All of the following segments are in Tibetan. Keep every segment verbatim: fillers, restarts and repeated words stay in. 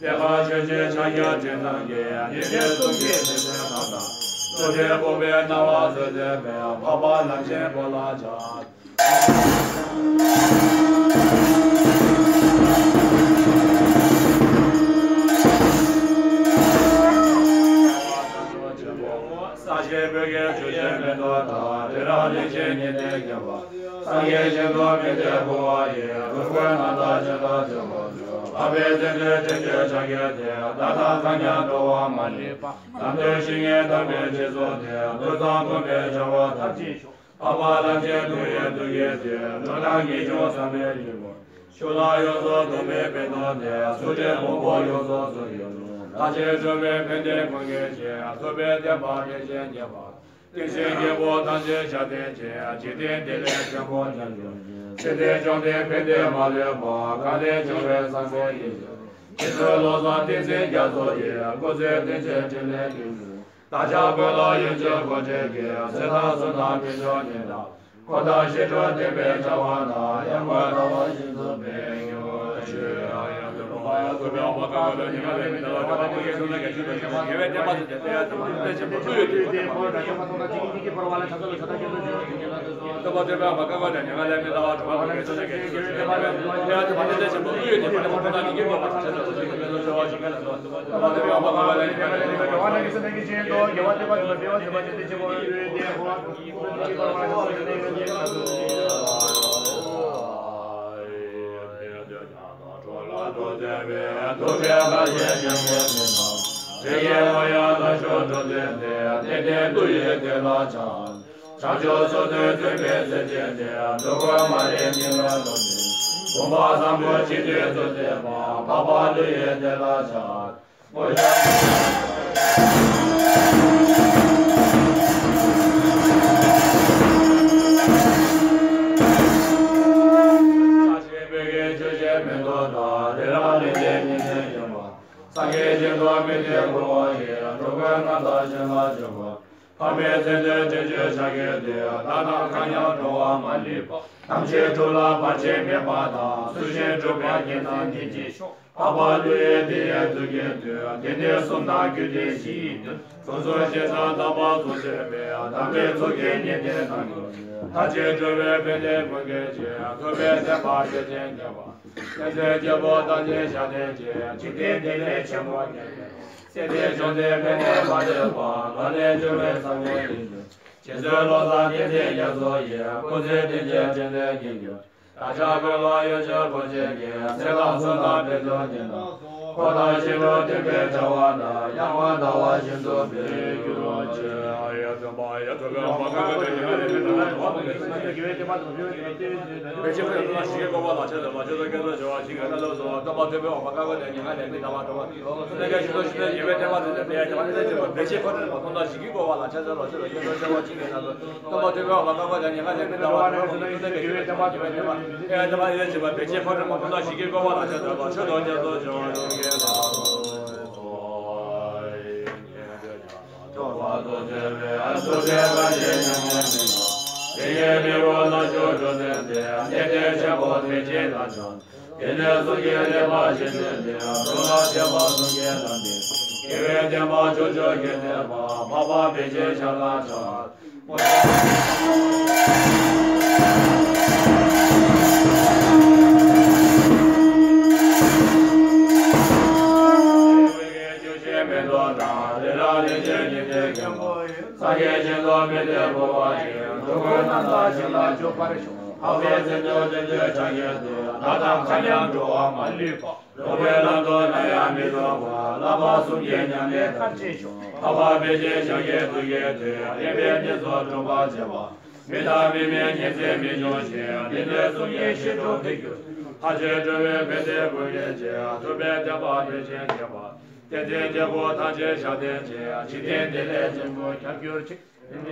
བསྟན་པ་ཆོས་ཀྱི་ཕྱག་རྒྱ་ཕྲིན་ཐང་གི། ཉི་ཟེར་གསུམ་གྱི་ཟེར་ཟེར་ཁ་དང་། རྡོ་རྗེ་སྤུངས་པའི་སྣང་བ་བཟོད་མཛད་པའི། འཕགས་པ་ལམ་ཆེན་པོ་ལ་ཕྱག་ས་གཞི་བོད་ཀྱི་ཆུ་ཆེན་མེ་ཏོག་ལྟར། དེ་རང་ལས་ཆེན་ཉི་ཟླའི་རྒྱལ་བ། སངས་རྒྱས་ཞིང་དུ་མི་འདའ་འཁོར་བ་ཡི། རོལ་པའི་རྣམ་ཐར་ཕྱིར་ལ་བྱོན་པར་འགྱུར། འཕགས་པའི་མཚན་ལྡན་དྲིན་ཅན་ཕྱག་རྒྱའི་སྡེ། བདག་དང་ཁ་མཉམ་འགྲོ་བ་མ་ལུས་པ། ལམ་སྟོན་བཤེས་གཉེན་དམ་པའི་རྗེས་སུ་འདེགས། ཐུགས་བསམ་མགོན་པོའི་བྱ་བ་མཐར་ཕྱིན་ཤོག། འཕགས་པ་ལམ་ཆེན་ཐུགས་ཡོད་ཐུགས་ཀྱི་མཐུས། འགྲོ་དོན་ངེས་འབྱུང་བསམ་པའི་ཡིད་ཀྱིས། ཕྱོགས་རྣམས་ཡོངས་སུ་སྟོང་པའི་པད་ཐོག་སྟེང་། སུ་འདྲའི་ཕུང་པོ་ཡོངས་སུ་གཟུགས་ཡོད་ལུགས། མཐར་ཕྱིན་འགྲོ་བའི་ཕན་བདེ་མངོན་དགའི་ཕྱིར། ཐུབ་པའི་བསྟན་པ་བེད་སྤྱད་རྒྱས་པ། བསྟན་སྲིད་རྒྱལ་པོ་ཐམས་ཅད་ཞབས་བརྟན་ཅིང་། འཇིག་རྟེན་བདེ་ལེགས་ཆེན་པོ་ཁྱབ་འགྱུར་ཅིག། ཚེ་འདིར་བཅོམ་ལྡན་ཕན་བདེ་མ་ལུས་པ། གང་ལས་བྱུང་བའི་སངས་རྒྱས་ཡིན་ཕྱིར། རྗེ་བཙུན་བློ་བཟང་བསྟན་འཛིན་རྒྱ་མཚོ་ཡི། སྐུ་ཚེ་བརྟན་ཅིང་འཕྲིན་ལས་རྒྱས་གྱུར། བདག་ཅག་ཀུན་ལ་ཡོན་མཆོད་གུས་བརྩི་གི། ཚེ་དང་བསོད་ནམས་དཔལ་འབྱོར་ཉིན་དང་། འཁོར་དང་ཞི་ཁྲོ་བདེ་བའི་བྱ་བ་དང་། ཡར་ངོའི་ཟླ་བ་བཞིན་དུ་འཕེལ་གྱུར་ཅིག། བྱང་ཆུབ་སོ་སོའི་བརྩོན་པའི་ཚེ་ཆེན་ཏེ། འགྲོ་ཀུན་མ་རིག་ཉེ་བའི་བློ་ནི། བུམ་པ་བཟང་པོ་ཇི་སྙེད་བརྩོན་མཛད་པ། འཕགས་པ་ཀླུ་ཡི་གདན་ལ་ཕྱག། སངས་རྒྱས་ཞིང་དུ་མི་འདའ་འཁོར་བ་ཡི། འགྲོ་ཀུན་རྣམ་དག་ཞིང་ལ་སྤྱོད་པ། འཕགས་པའི་མཚན་ལྡན་དྲིན་ཅན་ཕྱག་རྒྱའི་སྡེ། བདག་དང་ཁ་མཉམ་འགྲོ་བ་མ་ལུས་པ། ཐམས་ཅད་སྒྲུབ་ལ་བར་ཆད་མེད་པ་དང་། ཚུལ་བཞིན་སྒྲུབ་པའི་རྒྱན་དང་ལྡན་ཅིང་ཕྱུག། འཕགས་པ་ཀླུ་ཡི་དེ་ཡི་ཐུགས་ཀྱི་མཐུས། དེ་ནས་གསུམ་དང་རྒྱུད་སྡེ་བཞི་ཡི་མཐུ། གྲོང་ཚོ་ཞེ་སྡང་དམ་པ་སོགས་བྱས་པའི། དམ་པའི་ཚོགས་ཀྱིས་ཉི་ཟླའི་ནང་གི། མཐར་ཕྱིན་འགྲོ་བའི་ཕན་བདེ་མངོན་དགའི་ཕྱིར། ཐུབ་པའི་བསྟན་པ་བེད་སྤྱད་རྒྱས་པ། བསྟན་འཛིན་རྒྱལ་པོ་ཐམས་ཅད་ཞབས་བརྟན་ཅིང་། འཇིག་རྟེན་བདེ་ལེགས་ཆེན་པོ་ཉིད་ཀྱི། སྲིད་པའི་བཅོམ་ལྡན་ཕན་བདེ་མ་ལུས་པ། ང་ལས་བྱུང་བའི་སངས་རྒྱས་ཡིན་ཏེ། རྗེ་བཙུན་བློ་བཟང་བསྟན་འཛིན་རྒྱ་མཚོ་ཡི། སྐུ་ཚེ་བརྟན་ཅིང་འཕྲིན་ལས་རྒྱས་གྱུར། བདག་ཅག་ཀུན་ལ་ཡོན་མཆོད་གུས་བརྩི་གི། ཚེ་དང་བསོད་ནམས་དཔལ་འབྱོར་ཉིན་དང་། འཁོར་དང་ཞི་ཁྲོ་བདེ་བའི་བྱ་བ་དང་། ཡར་ངོའི་ཟླ་བ་བཞིན་དུ་འཕེལ་གྱུར་ཅིག། དེ་ནས་གསུང་གི་ལེགས་པར་བཤད་ནས་ཏེ། འགྲོ་ལ་བདེ་བ་སངས་རྒྱས་ལ་ཏེ། དགེ་བའི་བསྟན་པ་ཕྱོགས་བཅུར་རྒྱས་ནས་ཏེ། འཕགས་པ་བེད་སྤྱད་ཞབས་ལ་ཕྱག། མེ་ཏོག་དང་རི་རབ་ལེགས་བརྒྱན་ཉི་ཟླའི་རྒྱལ་པོ་ཡི། སངས་རྒྱས་ཞིང་དུ་མི་འདའ་འཁོར་བ་ཡི། འགྲོ་ཀུན་རྣམ་དག་ཞིང་ལ་འཇུག་པར་ཤོག། འཕགས་པའི་མཚན་ལྡན་དྲིན་ཅན་ཕྱག་རྒྱའི་སྡེ། བདག་དང་ཁ་མཉམ་འགྲོ་བ་མ་ལུས་པ། ལོག་པའི་ལམ་དུ་ནམ་ཡང་མི་ལྟུང་བར། བསླབ་པ་གསུམ་གྱི་ཉམས་ལེན་མཐར་ཕྱིན་ཤོག། འཕགས་པ་བེད་སྤྱད་ཕྱག་རྒྱའི་ཐུགས་ཀྱི་མཐུས། གླེན་པའི་གནས་སུ་གྲུབ་པར་བྱེད་པ། མི་རྟག་མི་མིན་ཉིན་མཚན་མི་འབྱུང་ཞིང་། དེ་ནས་གསུང་གི་ཞི་ཁྲོ་འཕེལ་གྱུར་ཅིག། མཐར་ཕྱིན་འགྲོ་བའི་ཕན་བདེ་མངོན་དགའི་ཕྱིར། ཐུབ་པའི་བསྟན་པ་བེད་སྤྱད་རྒྱས་པ། བསྟན་འཛིན་རྒྱལ་པོ་ཐམས་ཅད་ཞབས་བརྟན་ཅིང་། འཇིག་རྟེན་བདེ་ལེགས་ཆེན་པོ་ཁྱབ་གྱུར་ཅིག། ཕན་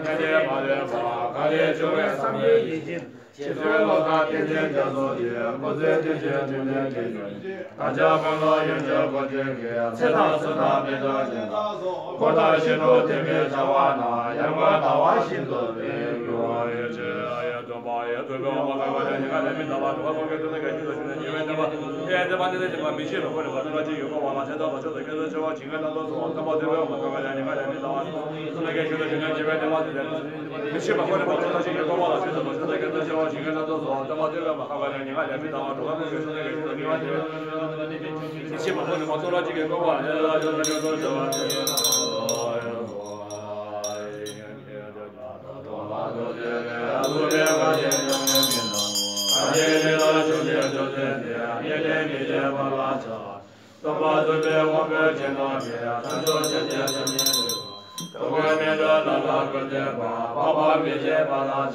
བདེ་མ་ལུས་པ། གང་ལས་བྱུང་བའི་སངས་རྒྱས་ཡིན་ཕྱིར། རྗེ་བཙུན་བློ་བཟང་བསྟན་འཛིན་རྒྱ་མཚོ་ཡི། སྐུ་ཚེ་བརྟན་ཅིང་འཕྲིན་ལས་རྒྱས་གྱུར་ཅིག། བདག་ཅག་ཀུན་ལ་ཡོན་མཆོད་གུས་བརྩི་གི། ཚེ་དང་བསོད་ནམས་དཔལ་འབྱོར་ཉིན་དང་། འཁོར་དང་ཞི་ཁྲོ་བདེ་བའི་བྱ་བ་རྣམས། ཡར་ངོའི་ཟླ་བ་བཞིན་དུ་འཕེལ་གྱུར་ཅིག། མ་ཡ་ཐུབ་པའི་དབང་པོ་ཀ་ཀ་ལ་ཉི་མ་ལས་མི་འདའ་བ་འགྲོ་བ་ཀུན་གྱི་ཐུགས་ནི་ག་ཞུ་དང་ཞུ་ན་ཉེ་བའི་བསྟན་པ་ཨེ་བསྟན་པ་ནི་ལས་ཀྱང་མི་ཤེས་པ་ཁོ་ནི་བ་ཐུབ་ལ་ཅི་ཡོད་ཀོ་བ་ལ་ཆེ་ཐོག་ཐོག་ཆོས་དང་སྐད་དོད་ཆེ་བ་བྱིན་གྱིས་བརླབ་ཏུ་གསོལ་བ། བསྟན་པ་ཐུབ་པའི་དབང་པོ་ཀ་ཀ་ལ་ཉི་མ་ལས་མི་འདའ་བ་ཐུབ་ནི་ག་ཞུ་དང་ཞུ་ན་ཉེ་བའི་བསྟན་པ་ནི་ལས་མི་ཤེས་པ་ཁོ་ནི་བ་ཐུབ་ལ་ཅི་ཡོད་ཀོ་བ་ལ་ཆེ་ཐོག་ཐོག་ཆོས་དང་སྐད་དོད་ཆེ་བ་བྱིན་གྱིས་བརླབ་ཏུ་གསོལ་བ། བསྟན་པ་ཐུབ་པའི་དབང་པོ་ཀ་ཀ་ལ་ཉི་མ་ལས་མི་འདའ་བ་འགྲོ་བ་ཀུན་གྱི་ཐུགས་ནི་ག་ཞུ་དང་ཉེ་བ་ལས་མི་ཤེས་པ་ཁོ་ནི་བ་ཐུབ་ལ་ཅི་ཡོད་ཀོ་བ་ལ་ཆེ་ཐོག་ཐོག་ཆོས་དང་སྐད་དོད་ཆེ་བ་བྱིན་གྱིས་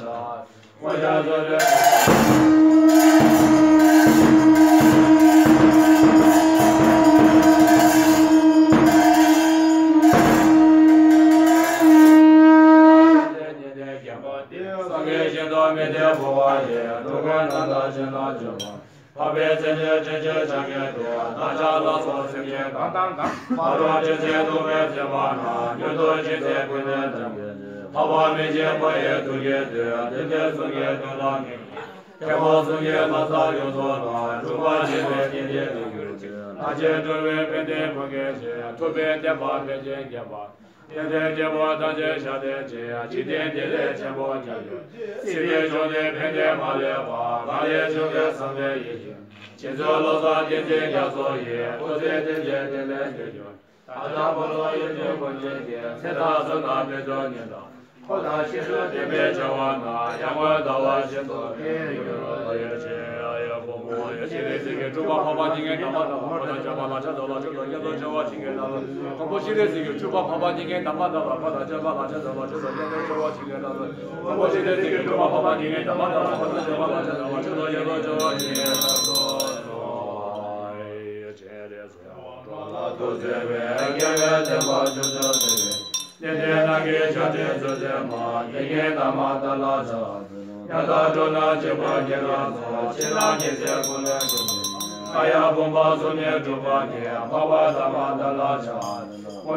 བརླབ་ཏུ་གསོལ་བ། སངས་རྒྱས་ཞིང་དུ་མི་འདའ་འགྲོ་བ་ཡི། འགྲོ་ཀུན་ནམ་དུ་བྱིན་རླབས་ཆེན་པོ། འཕགས་པའི་སེམས་ཅན་སྤྱན་ཆེན་ཕྱག་གཉིས་ཀྱིས། བདག་ཅག་ལ་སོགས་སེམས་ཅན་གང་དང་གང་། ཕ་རོལ་ཕྱིན་ཆད་ཐུབ་པའི་བྱིན་པ་རྣམས། མྱུར་དུ་ཅི་བྱེད་ཀུན་ནས་བདག་གིས་བྱས། ཐར་པ་མི་ཤེས་པ་ཡི་དུས་ཀྱི་དུས། བདེ་སྟོང་གསུམ་གྱི་དོན་ལ་ངེས་ཀྱང་། ཐེག་པ་གསུམ་གྱི་ལམ་ཟབ་ཡོངས་སུ་བསྔོ། འགྲུབ་པར་བྱེད་པའི་སྡེ་སྣོད་ཀྱི་རྒྱུད་ཅན། ལྷར་བཅས་འགྲོ་བའི་ཕན་བདེ་ཀུན་གྱི་གཞི། ཐུབ་པའི་བསྟན་པ་འཕེལ་ཞིང་རྒྱས་པ། དེང་འདིར་སྐྱེ་བོ་ཐམས་ཅད་ཞབས་བརྟན་ཅིང་། འཇིག་རྟེན་བདེ་ལེགས་ཆེན་པོ་རྒྱ་ཆེ། སྲིད་པའི་འབྱུང་གནས་ཕན་བདེ་མ་ལུས་པ། གང་ལས་བྱུང་བའི་བསམ་པའི་ཡིད་བཞིན། རྗེ་བཙུན་བློ་བཟང་བསྟན་འཛིན་རྒྱ་མཚོ་ཡི། སྐུ་ཚེ་བརྟན་ཅིང་བདེ་ལེགས་ཉེར་འབྱུང་། བདག་ཅག་དཔོན་སློབ་ཡོན་ཏན་ཀུན་གྱི་རྒྱན། ཚེ་དང་བསོད་ནམས་དཔལ་འབྱོར་གཉེན་དང་། འཁོར་དང་ཞིང་དུ་ལྡན་པའི་བྱ་བ་རྣམས། ཡར་ངོའི་ཟླ་བ་བཞིན་དུ་འཕེལ་འགྱུར་ལོ། ཡེ་ཤེས་ཡེ་ཤེས་ཀྱི་སྤྲུལ་པ་འཕགས་པ་ཉིད་མངོན་དམ་པ་དང་། འཁོར་དང་བཅས་པ་ལ་ཕྱག་འཚལ་ལོ། ཆོས་དང་དགེ་ཚུལ་ཆེ་བ་བྱིན་གྱིས་བརླབ་ཏུ། མགོན་པོ་ཤཱཀྱ་སྲས་ཀྱི་སྤྲུལ་པ་འཕགས་པ་ཉིད་མངོན་དམ་པ་དང་། འཁོར་དང་བཅས་པ་ལ་ཕྱག་འཚལ་ལོ། ཆོས་དང་དགེ་ཚུལ་ཆེ་བ་བྱིན་གྱིས་བརླབ་ཏུ། མགོན་པོ་ཤཱཀྱ་སྲས་ཀྱི་སྤྲུལ་པ་འཕགས་པ་ཉིད་མངོན་དམ་པ་དང་། འཁོར་དང་བཅས་པ་ལ་ཕྱག་འཚལ་ལོ། ཆོས་དང་དགེ་ཚུལ་ཆེ་བ་བྱིན་གྱིས་བརླབ་ཏུ། འགྲོ་ལ་ཐུགས་བརྩེ་བས། དགེ་བའི་བསྟན་པ་ཕྱོགས་བཅུར་སྤེལ་བའི། བསྟན་འཛིན་རྣམས་ཀྱི་ཕྱག་རྟེན་གཙོ་མཛད་མ། དགེ་བསྙེན་དམ་པ་དག་ལ་ཕྱག་འཚལ་ལོ། ཉན་ཐོས་འགྲོ་རྣམས་གཅེས་པར་གྱུར་ལ་སོགས། ཕྱི་ནང་གི་ཚེ་ཀུན་ལས་བྱུང་བའི། ཀ་ཡ་བུམ་པ་གསུམ་ནས་གྲུབ་པ་དགེ། འཕགས་པ་དམ་པ་དག་ལ་ཕྱག་འཚལ་ལོ།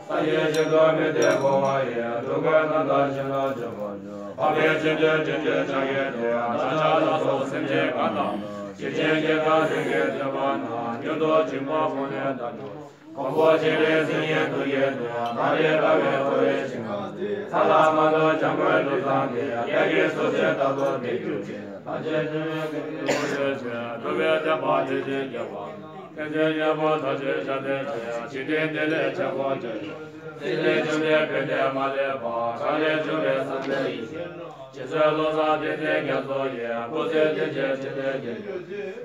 སངས་རྒྱས་ཞིང་དུ་མི་འདའ་འགོ་བ་ཡི། འགྲོ་ཀུན་ནམ་དུ་བྱིན་རླབས་ཆེན་པོ་འཇུག་འཕགས་པའི་སེམས་ཅན་སྤྱན་ཆེན་ཕྱག་གཉིས་ཀྱིས། བདག་ཅག་ལ་སོགས་སེམས་ཅན་གང་དང་། ཇི་སྲིད་སྐྱེ་རྒ་ན་འཆིའི་སྡིག་པ་རྣམས། མྱུར་དུ་འཇིགས་པ་ཁོང་ནས་བདག་སྐྱོབ། མགོན་པོ་ཤེས་རིག་སེང་གེའི་ཐུགས་ཀྱི་མཐུ། མཐའ་ཡས་དགའ་བའི་ཁོ་བོའི་ཞིང་ཁམས་འདིར། ཚ་ལ་མ་ལུས་འཇམ་མགོན་ཀླུ་བཟང་གིས། ཀྱེ་ཀྱེ་སུ་ཞིག་རྟག་ཏུ་འདི་རྒྱུད་ཆེ། ལྷ་ཆེན་ཁྲོ་བོའི་སྐད་ཀྱིས་ཐུབ་པའི་བསྟན་པ་འཕེལ་ཞིང་རྒྱས་པ། ཕན་ཚུན་གཉེན་པོ་ཐམས་ཅད་ཕྱག་འཚལ་ཞིང་། འཇིག་རྟེན་བདེ་ལེགས་ཆེན་པོ་རྒྱ་ཆེ། སྲིད་པའི་འབྱུང་གནས་ཕན་བདེ་མ་ལུས་པ། གང་ལས་བྱུང་བའི་བསམ་པའི་ཡིད་བཞིན་དུ། རྗེ་བཙུན་བློ་བཟང་བསྟན་འཛིན་རྒྱ་མཚོ་ཡི། སྐུ་ཚེ་བརྟན་ཅིང་ཞི་བདེ་ཉེར་འབྱུང་།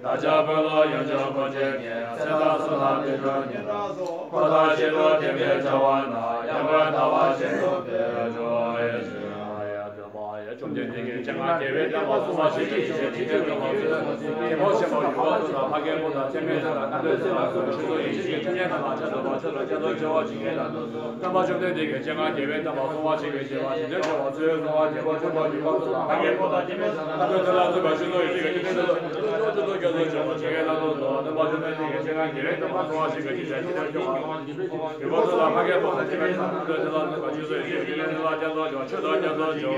བདག་ཅག་དཔོན་སློབ་ཡོན་མཆོད་ཀུན་བྱེད་ཀྱི། ཚེ་དང་བསོད་ནམས་དཔལ་འབྱོར་གཉེན་དང་། འཁོར་དང་ཞིང་དུ་ལྡན་པའི་བྱ་བ་རྣམས། ཡར་ངོའི་ཟླ་བ་བཞིན་དུ་འཕེལ་འགྱུར་ལོ། ཡེ་ཤེས་ཡེ་ཤེས་ཀྱི་སྤྲུལ་པ་ཡི། བཅོམ་ལྡན་འདས་ཀྱིས་སྤྱན་སྔར་རྒྱལ་བའི་བསྟན་པ་སྲུང་བར་ཞལ་གྱིས་བཞེས་ཤིང་ཐུགས་བསྐྱེད་གནང་བའི་ཚུལ་གྱིས། ཐེག་མཆོག་ཆེན་པོ་ཡུལ་དབང་མཐོ་དང་ཕ་རྒན་པོ་དང་ཚད་མེད་ཚད་དང་རྣམ་གྲོལ་ཚད་དང་ཚུལ་ཁྲིམས་ཆོས་སྲུང་ཡེ་ཤེས་ཀྱི་ཐུགས་རྗེ་རྣམས་ལ་ཕྱག་འཚལ་ལོ། ཕྱག་འཚལ་ལོ། སྐྱབས་སུ་མཆིའོ། བཅོམ་ལྡན་འདས་ཀྱིས་སྤྱན་སྔར་རྒྱལ་བའི་བསྟན་པ་སྲུང་བར་ཞལ་གྱིས་བཞེས་པ་དེ་འདྲའི་ཆོས་ཀྱི་ཚུལ་གསུང་བ། རྒྱལ་པོ་ཆེན་པོ་ཡུལ་དབང་མཐོ་དང་ཕ་རྒན་པོ་དང་ཚད་མེད་ཚད་དང་རྣམ་གྲོལ་ཚད་དང་ཚུལ་ཁྲིམས་ཆོས་སྲུང་ཡེ་ཤེས་ཀྱི་ཐུགས་རྗེ་རྣམས་ལ་ཕྱག་འཚལ་ལོ། ཕྱག་འཚལ་ལོ། སྐྱབས་སུ་མཆིའོ། བཅོམ་ལྡན་འདས་ཀྱིས་སྤྱན་སྔར་རྒྱལ་བའི་བསྟན་པ་སྲུང་བར་ཞལ་གྱིས་བཞེས་པ་དེ་འདྲའི་ཆོས་ཀྱི་ཚུལ། ཡུལ་དབང་མཐོ་དང་ཕ་རྒན་པོ་དང་ཚད་མེད་ཚད་དང་རྣམ་གྲོལ་ཚད་དང་ཚུལ་ཁྲིམས་ཆོས་སྲུང་ཡེ་ཤེས་ཀྱི་ཐུགས་རྗེ་རྣམས་ལ་ཕྱག་འཚལ་ལོ། ཕྱག་འཚལ་ལོ། ཆོས་དང་རྒྱ་མཚོ་ཆོས་དང་རྒྱ་མཚོ་ཆོས་དང་རྒྱ་མཚོ། ཆོས་ཀྱི་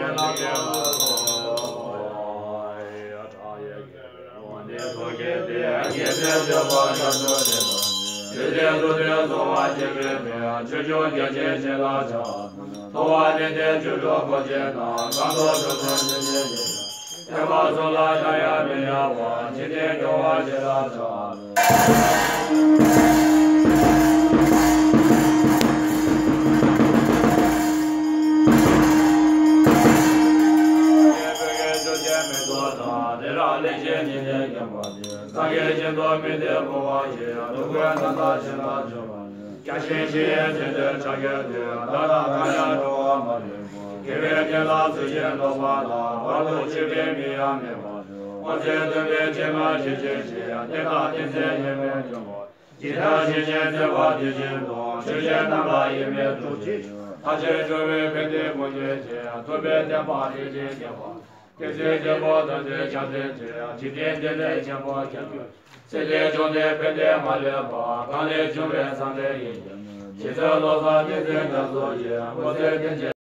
ཐུགས་རྒྱུད་དེ། དགེ་ཚུལ་སྤྱོད་པ་རྒྱ་མཚོ་ལས། ཆོས་ཀྱི་ཐུགས་རྒྱུད་སྲུང་བར་བྱེད་པའི་མི། ཆོས་སྐྱོང་རྒྱ་ཆེན་ཞིང་ལ་ཕྱག། མཐོང་བ་ནི་དེ་ཆོས་གྲོགས་ཀུན་བྱེད་དང་། གང་དུ་འགྲོ་དོན་ཆོས་ཀྱི་ཆེད། ཐེག་པ་གསུམ་ལ་འགྲོ་ཡང་མི་གཡེལ་བར། འཇིག་རྟེན་སྐྱོང་བར་ཞིང་ལ་ཕྱག། སངས་རྒྱས་ཞིང་དུ་མི་འདའ་འགོ་བ་ཡི། འགྲོ་ཀུན་ནམ་དུ་བྱིན་རླབས་ཆེན་པོ་ཡི། བརྒྱ་བྱིན་བཞི་ཡི་རྗེས་སུ་ཕྱག་འཚལ་ལོ། བདག་ནི་གང་ཡང་འགྲོ་བ་མ་ལུས་པ། དགེ་བའི་རྒྱུ་ལ་ཚུལ་བཞིན་འགྲོ་བ་ལ། བར་དུ་གཅོད་པའི་མི་ཡང་མེད་པར་འགྲོ། དངོས་གཟུགས་སྟོན་པའི་སྤྱན་སྔར་ཞལ་བཞེས་ཤིང་། བསྟན་དང་བསྟན་འཛིན་ཡིད་མོས་བྱུང་བ། ཇི་ལྟར་ཞིང་གཤེགས་མཛད་པ་དེ་བཞིན་དུ། ཆོས་གཞན་རྣམས་ལ་ཡིད་མོས་སྒྲུབ་ཅིང་། མཐར་ཕྱིན་འགྲོ་བའི་ཕན་བདེ་ཀུན་གྱི་རྗེ། ཐུབ་པའི་བསྟན་པ་འཕེལ་ཞིང་རྒྱས་པ། ཆོས་སྲིད་ཆེན་པོ་དམ་ཚིག་སྐྱོང་བརྩོན་ཅིང་། འཇིག་རྟེན་འདི་ནས་ཆེན་པོ་སྐྱབས་མཆོག། སྲིད་པའི་འབྱུང་གནས་ཕན་བདེ་མ་ལུས་པ། གང་ལས་བྱུང་བའི་བསམ་གཏན་ཡིན་ཀྱང་། རྗེ་བཙུན་བློ་བཟང་བསྟན་འཛིན་རྒྱ་མཚོ་ཡི། སྐུ་ཚེ་བརྟན་ཅིང་